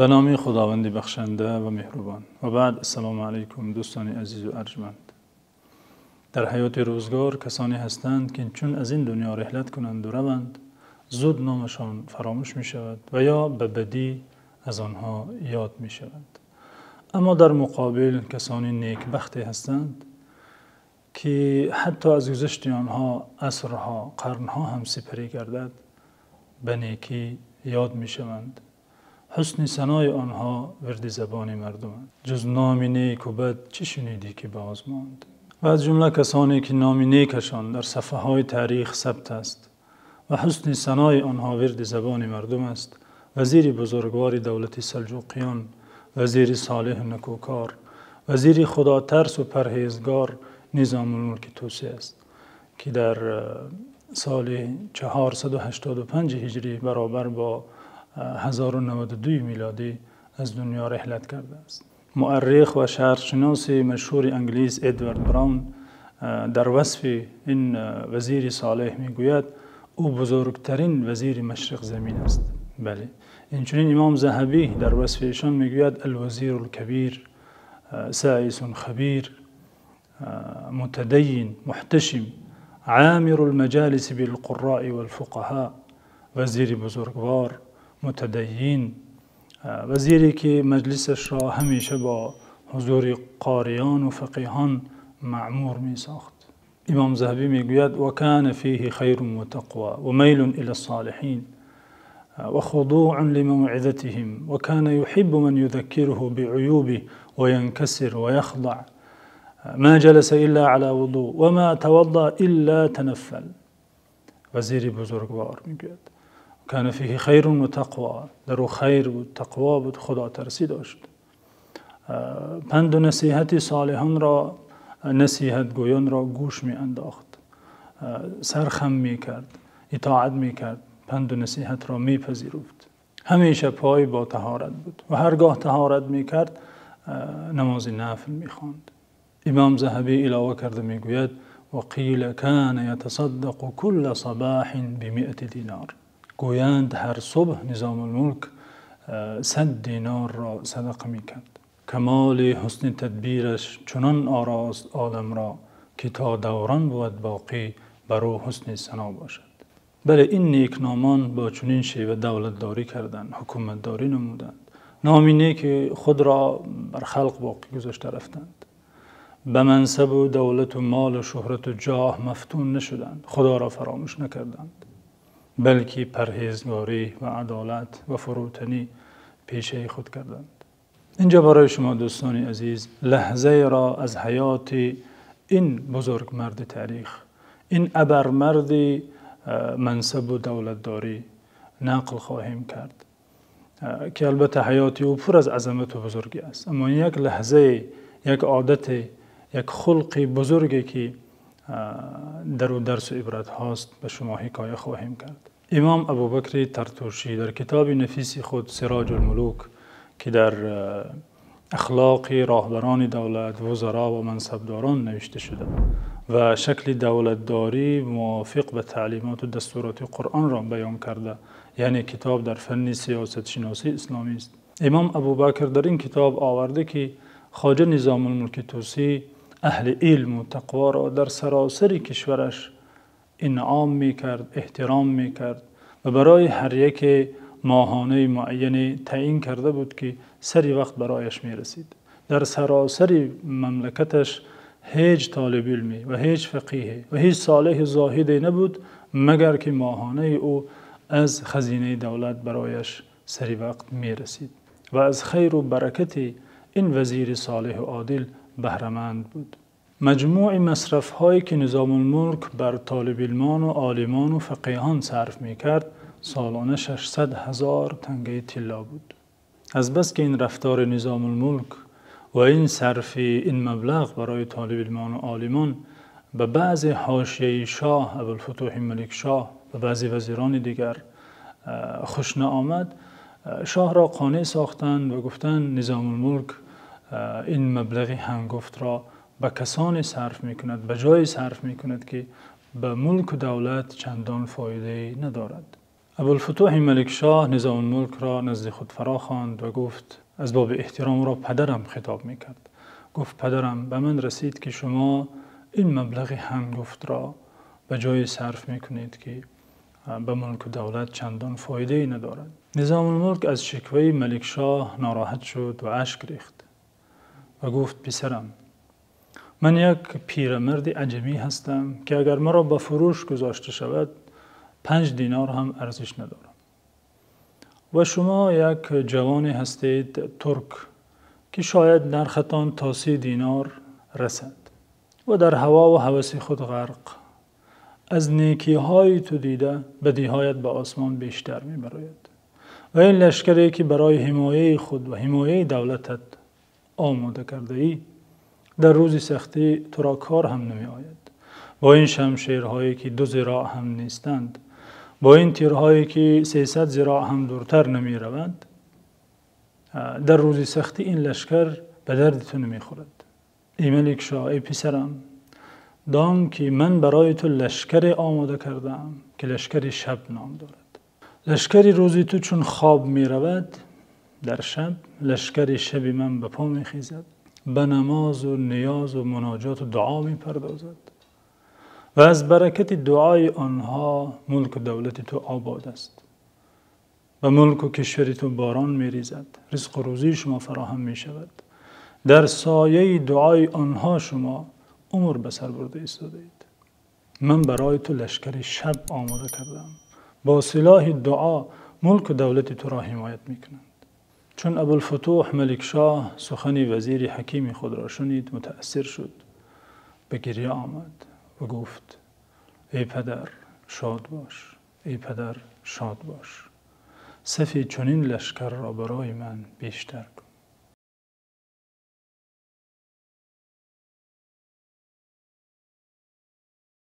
Ба номи Худованди бахшанда ва меҳрубон. Ва баъд, ассалому алайкум, дӯстони азиз ва арҷманд. Дар ҳаёти рӯзгор касоне ҳастанд, ки чун аз ин дунё раҳлат кунанд ва раванд, зуд номашон фаромӯш мешавад ва ё ба бадӣ аз онҳо ёд мешавад. Аммо дар муқобил касоне некбахте ҳастанд, ки ҳатто аз гузашти онҳо асрҳо, қарнҳо ҳам сипарӣ гардад, ба некӣ ёд мешаванд. Ҳусни санои онҳо вирди забони мардум аст. Ҷуз номи нек ва бад чӣ шунидӣ, ки боз монд? Ва аз ҷумла касоне ки номи некашон дар саҳифаҳои таърих сабт аст ва ҳусни санои онҳо вирди забони мардум аст, вазири бузургвори давлати Салҷуқиён, вазири солеҳ ва некӯкор, вазири худотарс ва парҳезгор Низомулмулк Тӯсӣ аст, ки дар соли 485 ҳиҷрӣ баробар бо 1092 милодӣ аз дунё раҳлат кардааст. Муаррих ва шарқшиноси машҳури англис Эдвард Браун дар васфи ин вазири солеҳ мегӯяд: ӯ бузургтарин вазири машриқзамин аст. Бале, инчунин имом Заҳабӣ дар васфи эшон мегӯяд: ал-вазирул-кабир, соисун хабир, мутадаййин, муҳташим, омирул-маҷолис бил-қуррои вал-фуқаҳо. Вазири бузургвор, мутадаййин, вазире ки маҷлисашро ҳамеша бо ҳузури қориён ва фақеҳон маъмур месохт. Имом Заҳабӣ мегӯяд: ва кона фиҳи хайрун ва тақво ва майлун илас-солиҳин ва хузӯъун лимавъизатиҳим ва кона юҳиббу ман юзаккируҳу биъуюбиҳи ва янкасиру ва яхзаъ, ма ҷаласа иллā ъалā вузӯъ ва мā таваззаъа иллā танаффал. Вазири бузургвор мегӯяд: кона фиҳи хайрун ва тақво, дар ӯ хайр буд, тақво буд, худотарсӣ дошт. Панду насиҳати солеҳонро, насиҳатгӯёнро гӯш меандохт, сар хам мекард, итоат мекард, панду насиҳатро мепазируфт. Ҳамеша пой бо таҳорат буд ва ҳаргоҳ таҳорат мекард, намози нафл мехонд. Имом Заҳабӣ илова карда мегӯяд: ва қила кона ятасаддақу кулла сабоҳин бимиати динор. Гӯянд ҳар субҳ Низомулмулк 100 динорро садақа мекард. Камоли ҳусни тадбираш чунон орост оламро, ки то даврон буд боқӣ бар ӯ ҳусни сано бошад. Бале, ин некномон бо чунин шева давлатдорӣ карданд, ҳукуматдорӣ намуданд, номи неки худро бар халқ боқӣ гузошта рафтанд. Ба мансаб ва давлат ва мол ва шӯҳрат ва ҷоҳ мафтун нашуданд, Худоро фаромӯш накарданд, балки парҳезгорӣ ва адолат ва фурӯтанӣ пешаи худ карданд. Инҷо барои шумо дӯстони азиз лаҳзаеро аз ҳаёти ин бузургмарди таърих, ин абармарди мансаб ва давлатдорӣ нақл хоҳем кард, ки албатта ҳаёти ӯ пур аз азамат ва бузургӣ аст. Аммо як лаҳза, як одат, як хулқи бузурге ки дар ӯ дарс ва ибрат ҳаст, ба шумо ҳикоят хоҳем кард. Имом Абӯбакр Тартушӣ дар китоби нафиси худ Сироҷул-Мулук, ки дар ахлоқи роҳбарони давлат, вузаро ва мансабдорон навишта шуда ва шакли давлатдорӣ мувофиқ ба таълимот ва дастуроти Қуръонро баён карда, яъне китоб дар фанни сиёсатшиносии исломӣ аст. Имом Абӯбакр дар ин китоб овардааст, ки Хоҷа Низомулмулк Тӯсӣ аҳли илм ва тақворо дар саросари кишвараш инъом мекард, эҳтиром мекард ва барои ҳар як моҳонаи муайяне таъйин карда буд, ки сари вақт барояш мерасид. Дар саросари мамлакаташ ҳеҷ толиби илме ва ҳеҷ фақеҳе ва ҳеҷ солеҳи зоҳиде набуд, магар ки моҳонаи ӯ аз хазинаи давлат барояш сари вақт мерасид ва аз хайру баракати ин вазири солеҳ ва одил баҳраманд буд. Маҷмӯи масрафҳое ки Низомулмулк бар толибилмон ва олимон ва фақеҳон сарф мекард, солона 600,000 тангаи тилло буд. Аз бас ки ин рафтори Низомулмулк ва ин сарфи ин маблағ барои толибилмон ва олимон ба баъзе ҳошияи шоҳ Абулфутӯҳ Маликшоҳ ва баъзе вазирони дигар хуш наомад, шоҳро қонеъ сохтанд ва гуфтанд Низомулмулк ин маблағи ҳангуфтро ба касоне сарф мекунад, ба ҷое сарф мекунад, ки ба мулк ва давлат чандон фоидае надорад. Абулфутӯҳ Маликшоҳ Низомулмулкро назди худ фарохонд ва гуфт, аз боби эҳтиром ӯро падарам хитоб мекард. Гуфт: падарам, ба ман расид, ки шумо ин маблағи ҳангуфтро ба ҷое сарф мекунед, ки ба мулк ва давлат чандон фоидае надорад. Низомулмулк аз шикваи Маликшоҳ нороҳат шуд ва ашк рехт ва гуфт: писарам, ман як пирамарди аҷамӣ ҳастам, ки агар маро ба фурӯш гузошта шавад, 5 динор ҳам арзиш надорам. Ва шумо як ҷавоне ҳастед турк, ки шояд нархатон то 30 динор расад ва дар ҳаво ва ҳаваси худ ғарқ, аз некиҳои ту дида бадиҳоят ба осмон бештар мебарояд. Ва ин лашкаре ки барои ҳимояти худ ва ҳимояти давлатат омода кардаӣ, дар рӯзи сахтӣ туро кор ҳам намеояд. Бо ин шамшерҳое ки 2 зироъ ҳам нестанд, бо ин тирҳое ки 300 зироъ ҳам дуртар намераванд, дар рӯзи сахтӣ ин лашкар ба дарди ту намехӯрад. Эй Маликшоҳ, эй писарам, дон ки ман барои ту лашкаре омода кардаам, ки лашкари шаб ном дорад. Лашкари рӯзи ту чун хоб меравад дар шаб, лашкари шаби ман ба по мехезад, ба намоз ва ниёз ва муноҷот ва дуо мепардозад ва аз баракати дуои онҳо мулк ва давлати ту обод аст. Ба мулк ва кишвари ту борон мерезад, ризқу рӯзии шумо фароҳам мешавад. Дар сояи дуои онҳо шумо умр ба сар бурда истодаед. Ман барои ту лашкари шаб омода кардаам. Бо силоҳи дуо мулк ва давлати туро ҳимоят мекунанд. Чун Абулфутӯҳ Маликшоҳ сухани вазири ҳакими худро шунид, мутаассир шуд, ба гиря омад ва гуфт: эй падар, шод бош, эй падар, шод бош. Сафи чунин лашкарро барои ман бештар кун.